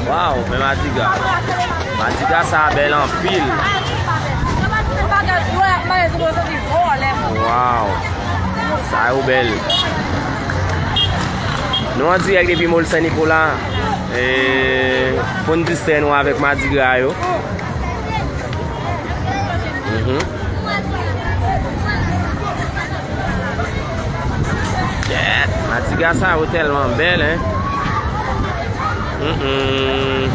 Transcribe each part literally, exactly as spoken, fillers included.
Waw, men madigra. Madigra sa a bèl anpil. Waw. Sa yo bèl. Nou an dirèk depi Mòl Sen Nikola. E, pou n distrè nou avèk madigra yo. Mhm. Kèt, madigra sa yo tèlman bèl, hein. Mm-mm.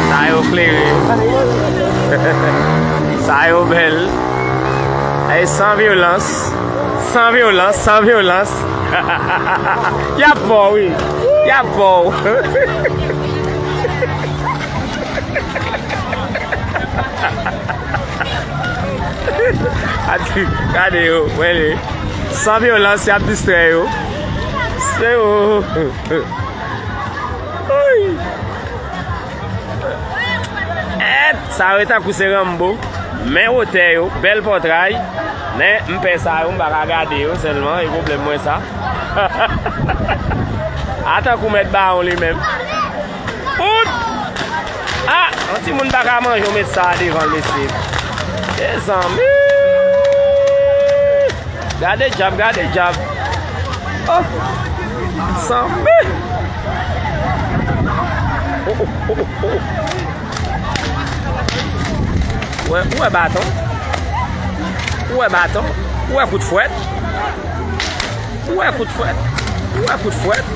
Sa yo klere. Sa yo bèl. Ey, san vyolans. San vyolans, san vyolans. Y ap fò, wi. Y ap fò. Ati, gade yo, wè li. San vyolans, y ap distrè yo. Se yo. Oy. Èt, sa yo tankou se Rambo. Men wotè yo, bèl pòtray. Men, m pè sa yo, m pa ka gade yo sèlman, e pwoblèm mwen sa. A tankou mèt bawon li menm. Out! Ah! Yon timoun pa ka manje yon mèt sa a devan l, mesye. Mezanmi! Gade djab, gade djab. Oh! Sanble! Oh, oh, oh, oh, oh. Ou wè, ou wè baton? Ou wè baton? Ou wè kout fwèt? Ou wè kout fwèt? Ou wè kout fwèt?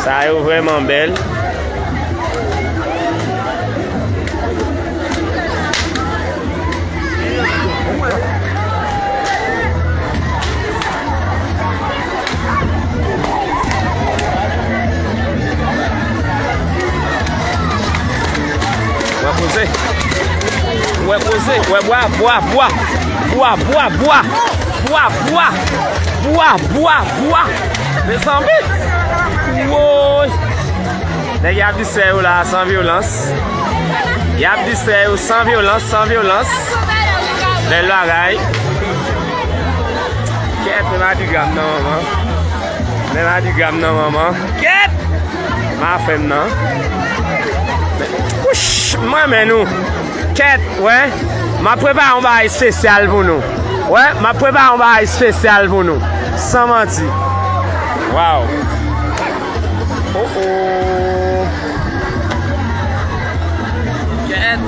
Sa yo vrèman bèl. Wè koze. Wè koze. Wè bwa, bwa, bwa. Bwa, bwa, bwa. Bwa, bwa. Bwa, bwa, bwa. Mezanmi. Woy. Nèg y ap distrè yo la san vyolans. Y ap distrè yo san vyolans, san vyolans. Bèl bagay. Kèt, men madigra m nan manman. Men madigra m nan manman. Kèt! Ma fè m nan. Wouch! M renmen nou. Kèt, wè. M ap prepare yon bagay espesyal pou nou. Wè, m ap prepare yon bagay espesyal pou nou. San manti. Waw. Oh, oh. Kèt.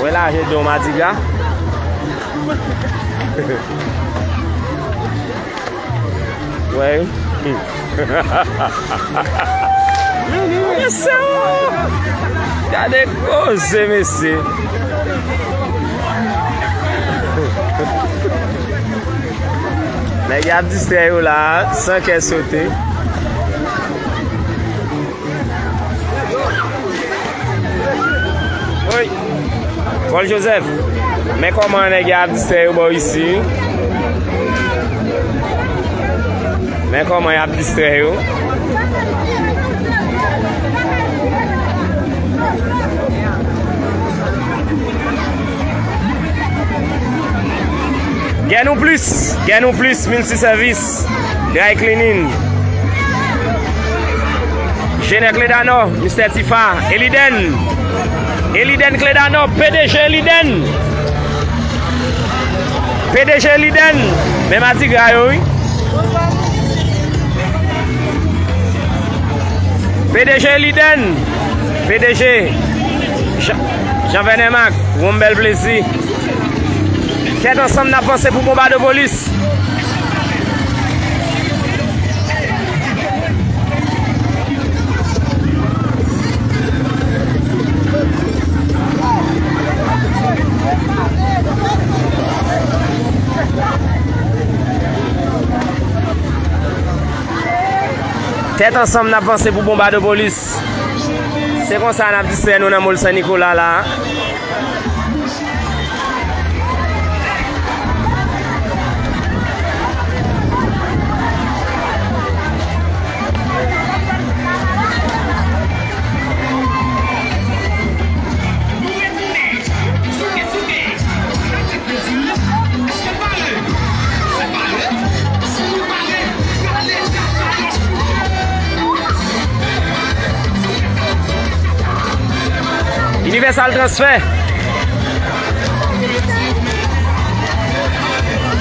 Wè la, je don madigra. Wè. Mesye, gade koze, mesye. Nèg y ap distrè yo la, san kè sote. Woy! Paul Joseph, men kòman nèg y ap distrè yo bò isi. Men kòman y ap distrè yo. Gen nou plis, gen nou plis, miltisèvis, dry cleaning. Jenè Kledano, Mistè Tifa, Eliden. Eliden Kledano, P D G Eliden. P D G Eliden, men madigra yo, wi. P D G Eliden, P D G Jean, Jean Vernet Marc, Wonm Bèl Plezi. Tèt ansanm n ap vanse pou Bonbadopolis. Tèt ansanm n ap vanse pou Bonbadopolis. Se konsa n ap distrè nou nan mòl Sen Nikola la. Universal Transfer.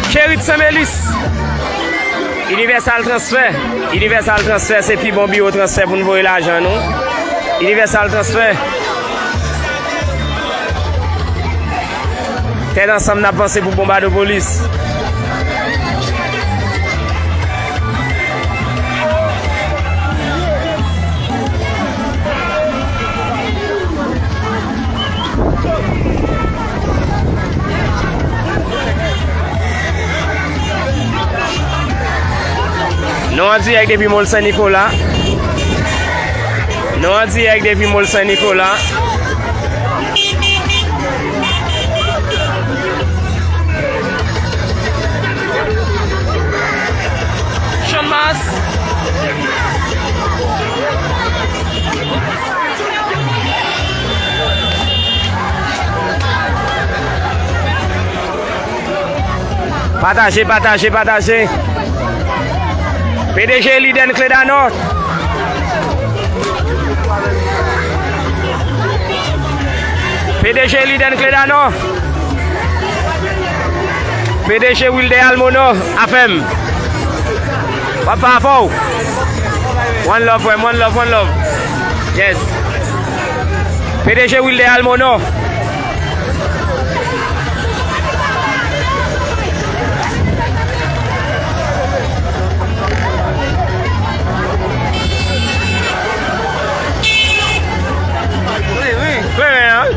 Cherit Senmelis. Universal Transfer. Universal Transfer se pi bon biwo transfè pou n voye lajan nou. Universal Transfer. Tèt ansanm n ap vanse pou Bonbadopolis. Nou an dirèk depi Mòl Sen Nikola. Nou an dirèk depi Mòl Sen Nikola. Channmas. Pataje, pataje, pataje. P D G Liden Cledano. P D G Liden Cledano. P D G Wilder Almono, afè m. W ap fè afè w. One love, frè m, one love, one love. Yes. P D G Wilder Almono. Kleren an.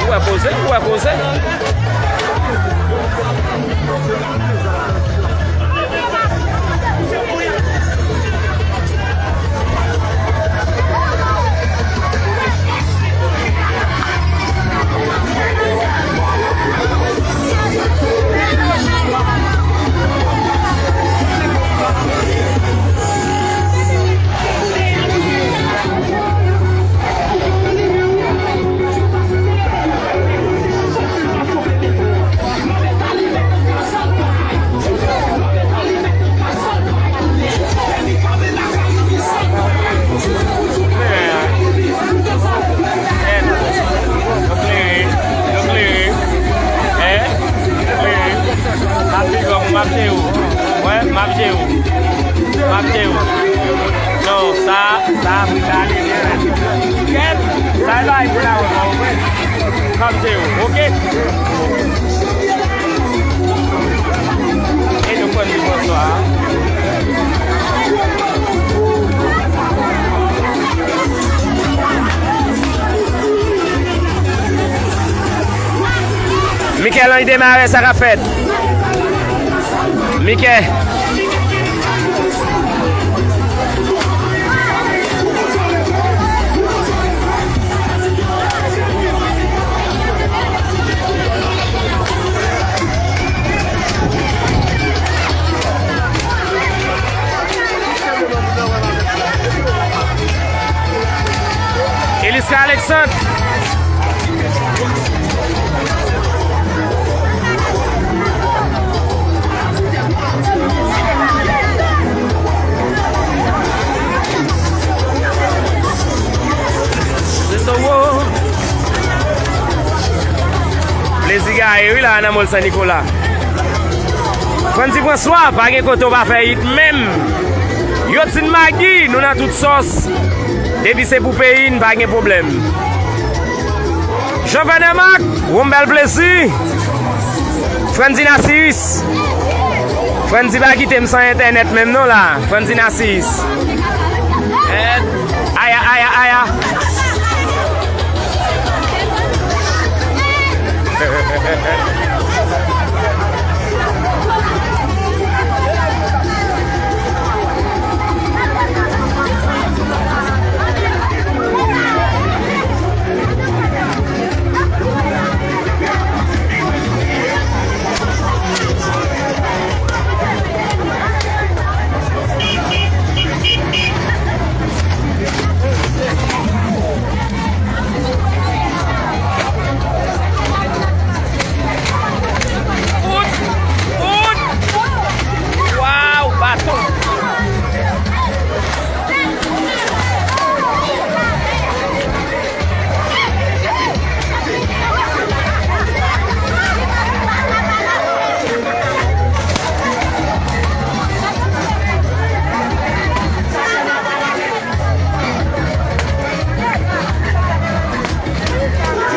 Ou wè koze, ou wè koze. Yo klere, yo klere. Hein? Yo klere. M ap big up, m ap jere w. Wè, m ap jere w. M ap jere w. Non, sa, sa, pou sa ale byen. Kèt, sa e bagay pou la wè, wè. M ap jere w, oke? E nou fè n di bonswa. Michel-Ange Desmarais, sa k ap fèt? Michel. Elisca Alexandre. Plezi gaye wi la nan Mòl Sen Nikola. Frantzy François, pa gen kote w pa fè hit menm. Yotsin Maggi, nou nan tout sòs. Depi se pou peyi n, pa gen pwoblèm. Jean Fènè Mak, Wonm Bèl Plezi. Frantzy Narcisse. Frantzy pa kite m san entènèt menm non la. Frantzy Narcisse. Aya, aya, aya. Fout! Fout! Waw, baton!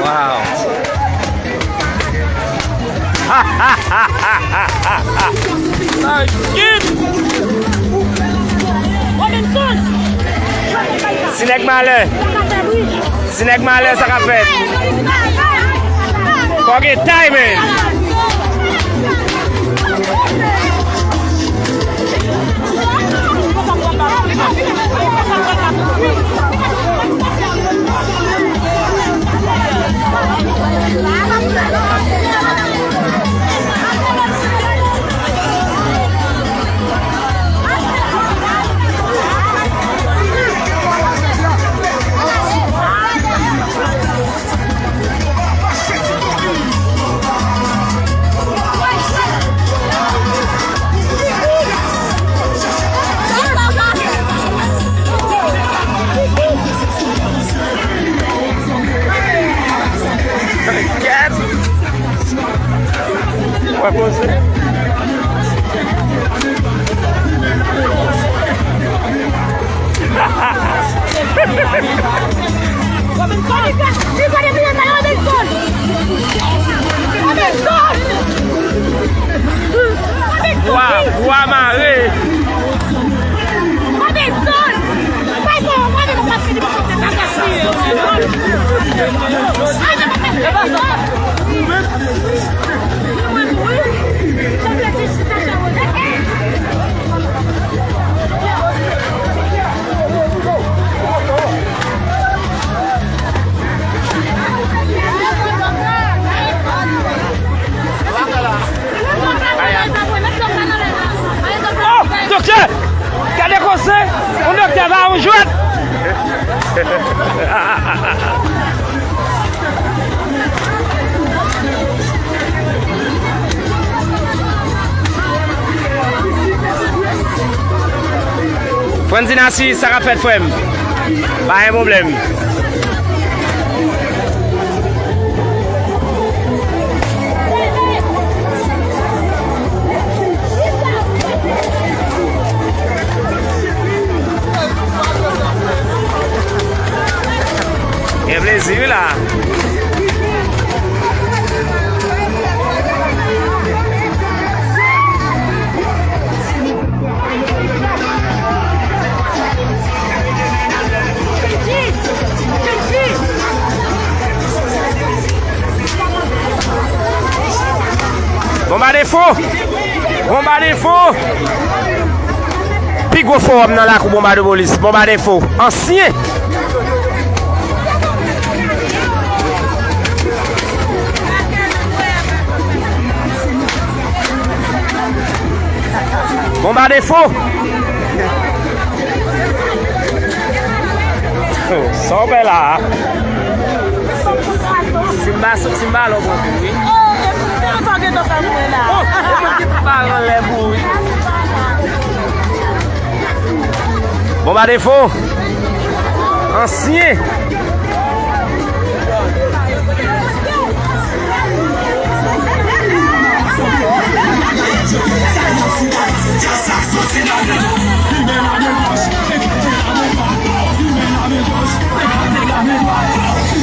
Wow. Ti nèg malè, ti nèg malè, sa k ap fèt? Fò gen timing. Kèt! Wè poze. Bwa, bwa mare. Oh, doktè! Gade koze! Yon doktè pa yon jwèt! Franzina, si sa k ap fèt, frè m. Pa gen pwoblèm. Gen plezi wi la. Bonbadefo! Bonbadefo! Pi gwo fowòm nan lakou Bonbadopolis. Bonbadefo. Ansyen! Bonbadefo! Sa w fè la a? Simba, Simba lò bon wi. Oh, e pou tèlman gen dòk a mwen la. Oh, e mwen ki pa anlè pou wi. Bonbadefo. Ansyen.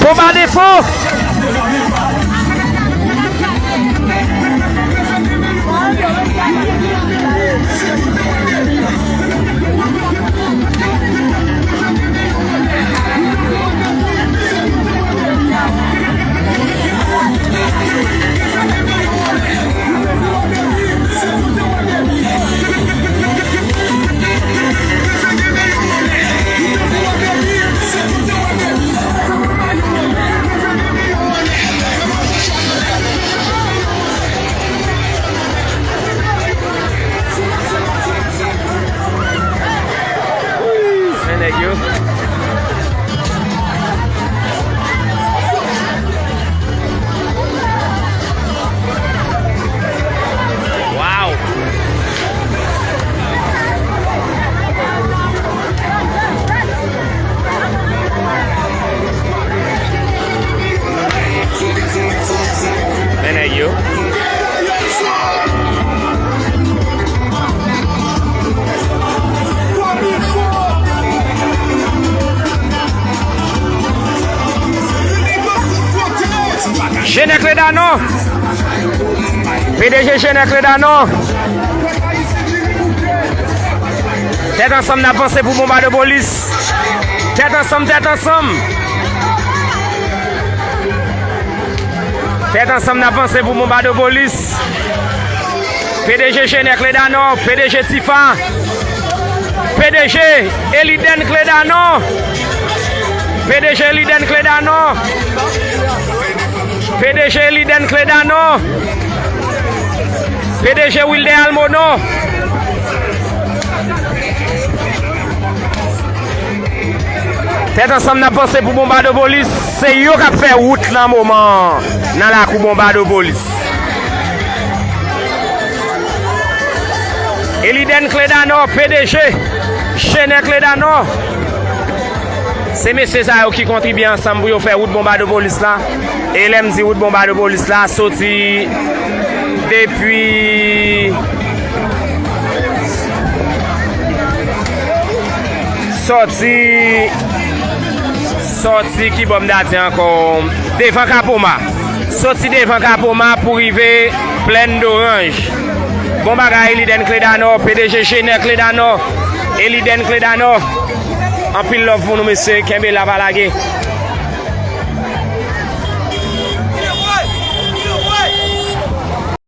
Bonbadefo! Kledanò. P D G Jenè Kledanò. Tèt ansanm n ap vanse pou Bonbadopolis. Tèt ansanm, tèt ansanm. Tèt ansanm n ap vanse pou Bonbadopolis. P D G Jenè Kledanò, P D G Tifa, P D G Eliden Kledanò, P D G Eliden Kledanò, P D G Eliden Kledanò, P D G Wilder Almono. Tèt ansanm n ap vanse pou Bonbadopolis. Se yo k ap fè wout nan moman an, nan lakou Bonbadopolis. Eliden Kledanò, P D G Jenè Kledanò. Se mesye sa yo ki kontribye ansanm pou yo fè wout Bonbadopolis la. E lè m di wout Bonbadopolis la, soti depi, sòti, sòti ki bò m ta di ankò, devan Kapoma. Sòti devan Kapoma pou rive Plèn Doranj. Bon bagay, Eliden Kledanò, P D G Jenè Kledanò, Eliden Kledanò. Anpil love pou nou, mesye. Kenbe la, pa lage.